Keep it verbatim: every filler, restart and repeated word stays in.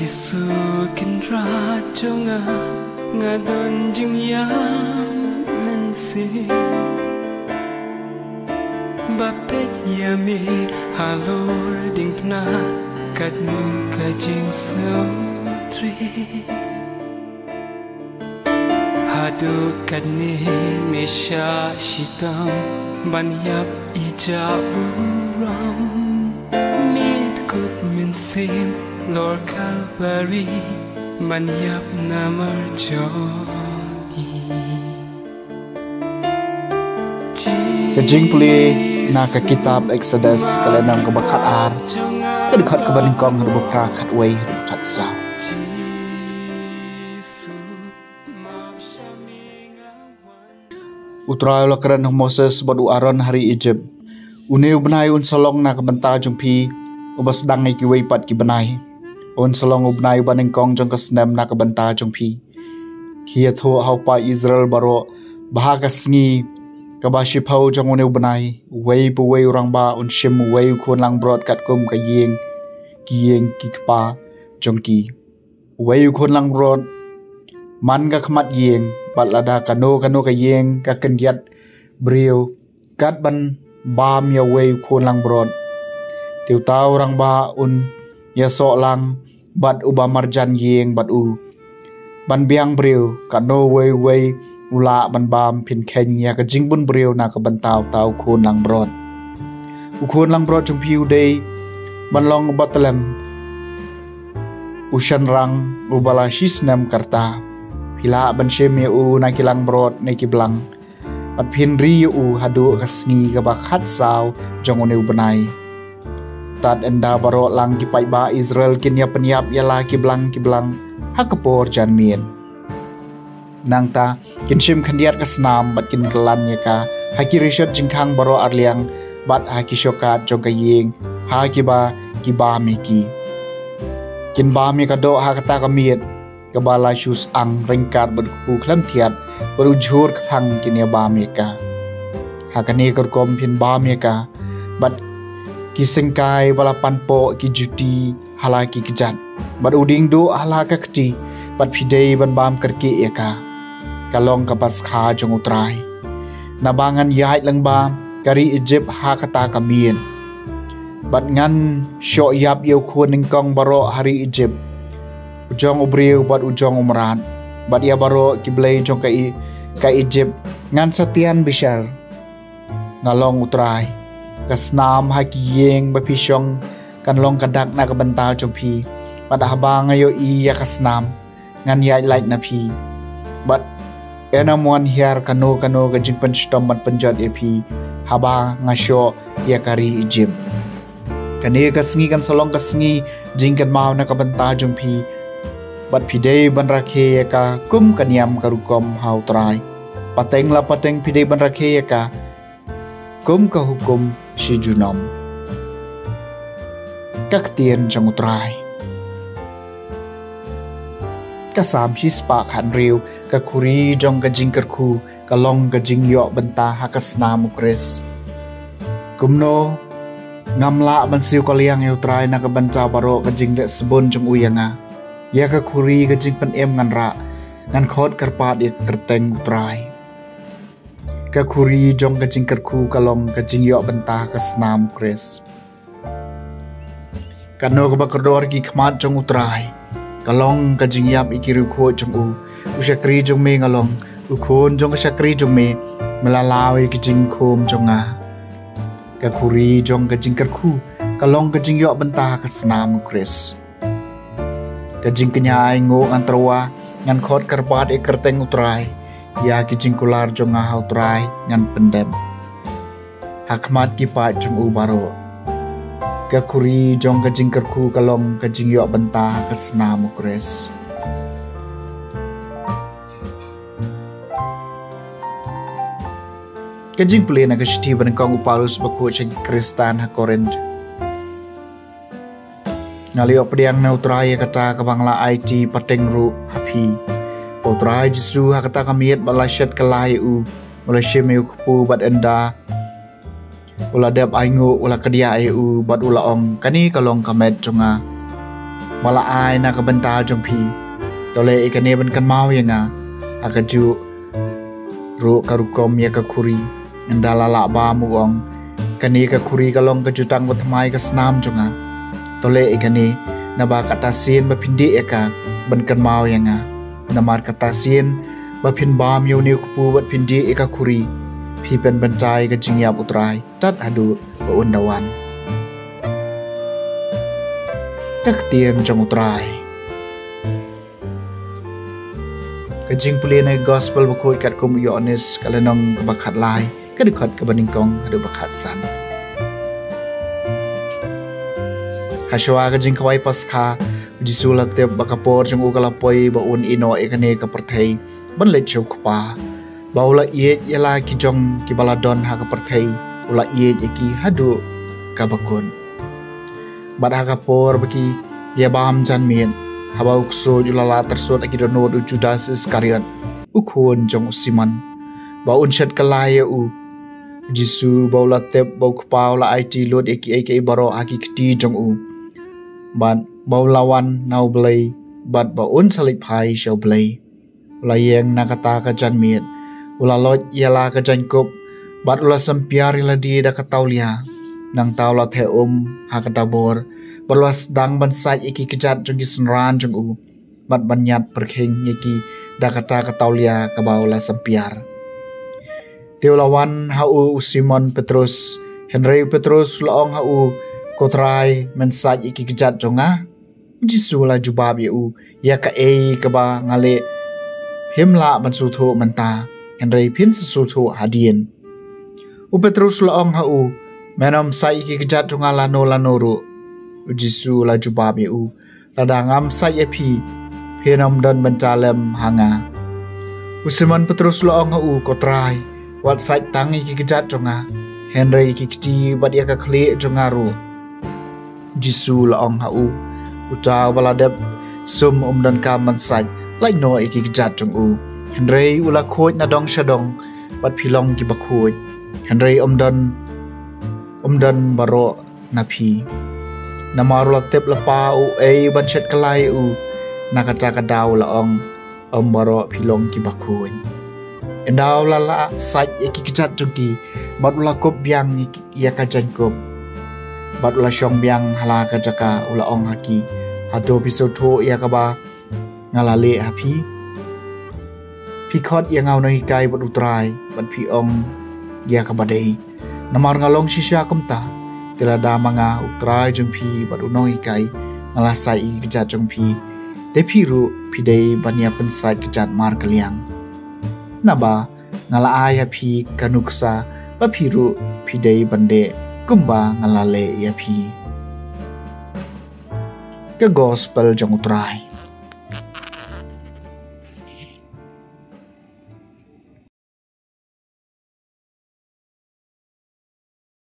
Su Kynrad jong nga, nga don jingïam mynsiem. Ba peit ïa me halor diengphna katno ka jingsngewtrei. Haduh katne me shah shitom ban ïap ïa ka burom. Me dkut mynsiem halor Kalbari ban ïap namar jong ngi. Ka jingpule na ka kitab Exodus, ka lynnong kaba khatar, ka dkhot kaba nyngkong haduh ba phra, khatwei haduh khatsaw. U Trai u la kren ha u Moses bad u Aaron ha ri Egypt. Une u bnai un sa long na ka bynta jong phi uba sdang ïa kiwei pat ki bnai. Un sa long u bnai uba nyngkong jong ka snem na ka bynta jong phi. Ki ïathuh ha u paid Israel baroh ba ha ka sngi kaba shiphew jong une u bnai, uwei pa uwei u rangbah un shim uwei u khun langbrot katkum ka ïing, ki ïing ki kpa jong ki. Uwei u khun langbrot man ka khmat ïing, bad lada kano kano ka ïing ka khyndiat briew kat ban bam ïa uwei u khun langbrot, te uta u rangbah un ïasoh lang bad uba marjan ïing bad u. Ban biang briew, kano uwei uwei u lah ban bam, phin kheiñ ïa ka jingbun briew na ka bynta uta u khun langbrot. U khun langbrot jong phi u dei ban long uba tlem, u shynrang uba la shisnem ka rta. Phi lah ban shim ïa u na ki langbrot ne ki blang, bad phin ri ïa u haduh ka sngi kaba khatsaw jong une u bnai. Tad ynda baroh lang ki paidbah Israel kin ïa pynïap ïa la ki blang ki blang ha ka por janmiet. Nangta kin shim khyndiat ka snam bad kin kylan ïa ka ha ki rishot jingkhang baroh arliang, bad ha ki shorkhot jong ka ïing ha kiba ki bam ïa ki. Kin bam ïa ka doh ha kata ka miet kaba la shu syang ryngkat bad u kpu khlem thiat bad u jhur kthang, kin ïa bam ïa ka. Ha kane ka rukom phin bam ïa ka bad ki syngkai ba la pan poh, ki juti ha la ki kjat, bad u dieng duh ha la ka kti, bad phi dei ban bam kyrkieh ïa ka. Ka long ka paskha jong U Trai. Naba ngan ïaid lyngba ka ri Egypt ha kata ka miet, bad ngan shoh ïap ïa u khun nyngkong baroh ha ri Egypt, u jong u briew bad u jong u mrad, bad ïa baroh ki blei jong ka, ka Egypt ngan sa tian bishar. Nga long U Trai. Ka snam ha ki ïing ba phi shong kan long ka dak na ka bynta jong phi, bad haba nga ïohi ïa ka snam, ngan ïaid lait na phi, bad ynda mon hiar kano kano ka jingpynshitom ban pynjot ïa phi haba nga shoh ïa ka ri Egypt. Kane ka sngi kan sa long ka sngi jingkynmaw na ka bynta jong phi, bad phi dei ban rakhe ïa ka kum ka niam ka rukom ha U Trai. Pateng la pateng phi dei ban rakhe ïa ka kum ka hukum shi junom. Ka ktien jong U Trai. Ka Salm shispah khathynriew. Ka khuri jong ka jingkyrkhu ka long ka jingïoh bynta ha ka snam U Khrist. Kumno ngam lah ban siew kylliang ïa U Trai na ka bynta baroh ka jingleh sbun jong u ïa nga. Ïa ka khuri ka jingpynim ngan rah, ngan khot kyrpad ïa ka kyrteng U Trai. Ka khuri jong ka jingkyrkhu ka long ka jingïoh bynta ka snam U Khrist. Kano kaba kordor ki khmat jong U Trai, ka long ka jingïap ïa ki riewkhuid jong u. U shakri jong me nga long, u khun jong ka shakri jong me, me la law ïa ki jingkhum jong nga. Ka khuri jong ka jingkyrkhu ka long ka jingïoh bynta ka snam U Khrist. Ka jingkñia ainguh ngan tyrwa, ngan khot kyrpad ïa ka kyrteng U Trai. Ïa ki jingkular jong nga ha U Trai ngan pyndep, ha khmat ki paid jong u baroh. Ka khuri jong ka jingkyrkhu ka long ka jingïoh bynta ka snam U Khrist. Ka jingpule na ka shithi ba nyngkong u Paulus bakhuid sha ki Khristan ha Korinth. Nga la ïoh pdiang na U Trai ïa kata kaba nga la aiti pateng ruh ha phi, ba U Trai Jisu ha kata ka miet ba la shet kylla ïa u, u la shim ïa u kpu bad ynda u la dep ainguh, u la kdiah ïa u bad u la ong, kane ka long ka met jong nga. ba la ai na ka bynta jong phi. To leh ïa kane ban kynmaw ïa nga. Ha kajuh ruh ka rukom ïa ka khuri. Ynda la lah bam, u ong, kane ka khuri ka long ka jutang bathymmai ka snam jong nga. To leh ïa kane naba kata sien ba phin dih ïa ka ban kynmaw ïa nga. Namar kata sien ba phin bam ïa une u kpu bad phin dih ïa ka khuri, phi pynbynta ïa ka jingïap U Trai tad haduh ba un da wan. Ka ktien jong U Trai. Ka jingpule na ka Gospel bakhuid katkum u Ïoannis, ka lynnong kaba khatlai, ka dkhot kaba nyngkong haduh ba khatsan. Ha shuwa ka jingkhawai Paskha, u Jisu u la tip ba ka por jong u ka la poi ba un ïehnoh ïa kane ka pyrthei ban leit sha u Kpa. Ba u la ïeit ïa la ki jong kiba la don ha ka pyrthei, u la ïeit ïa ki haduh kaba kut. Bad ha ka por ba ki ïa bam janmiet, haba u ksuid u la lah tyrsut ha ki dohnud u Judas Iskariot, u khun jong u Simon, ba un shet kylla ïa u. U Jisu ba u la tip ba u Kpa u la aiti lut ïa kiei kiei baroh ha ki kti jong u, bad ba u la wan na u Blei, bad ba un sa leit phai sha u Blei. U la ïeng na kata ka janmiet, u la loit ïa la ka jaiñkup, bad u la sympiar ïa lade da ka tawlia. Nangta u la theh um ha kata bor, bad u la sdang ban sait ïa ki kjat jong ki synran jong u, bad ban ñiad pyrkhing ïa ki da kata ka tawlia kaba u la sympiar. Te u la wan ha u, u Simon Petrus, hynrei u Petrus u la ong ha u, Ko Trai, men sait ïa ki kjat jong nga? U Jisu u la jubab ïa u, Ïa kaei kaba nga leh, phim lah ban sngewthuh mynta, hynrei phin sa sngewthuh hadien. U Petrus u la ong ha u, Men ym sait ïa ki kjat jong nga lano lano ruh. U Jisu u la jubab ïa u, Lada ngam sait ïa phi, phin ym don bynta lem ha nga. U Simon Petrus u la ong ha u, Ko Trai, wat sait tang ïa ki kjat jong nga, hynrei ïa ki kti bad ïa ka khlieh jong nga ruh. U Jisu u la ong ha u, Uta uba la dep sum um donkam ban sait lait noh ïa ki kjat jong u. Hynrei u la khuid na dong sha dong, bad phi long kiba khuid, hynrei um don, um don baroh na phi. Namar u la tip lypa uei ban shet kylla ïa u. Na kata ka daw u la ong, Ym baroh phi long kiba khuid. Ynda u la lah sait ïa ki kjat jong ki, bad u la kup biang ïa ka jaiñkup, bad u la shong biang ha la ka jaka, u la ong ha ki, Hato phi sngewthuh ïa kaba nga la leh ha phi? Phi khot ïa nga u nonghikai bad U Trai, bad phi ong ïa kaba dei. Namar nga long shisha kumta, te lada ma nga, U Trai jong phi bad u nonghikai, nga la sait ïa ki kjat jong phi, te phi ruh phi dei ban ïa pynsait kjat markylliang. Naba nga la ai ha phi ka nuksa, ba phi ruh phi dei ban dei kumba nga la leh ïa phi. Ka Gospel jong U Trai.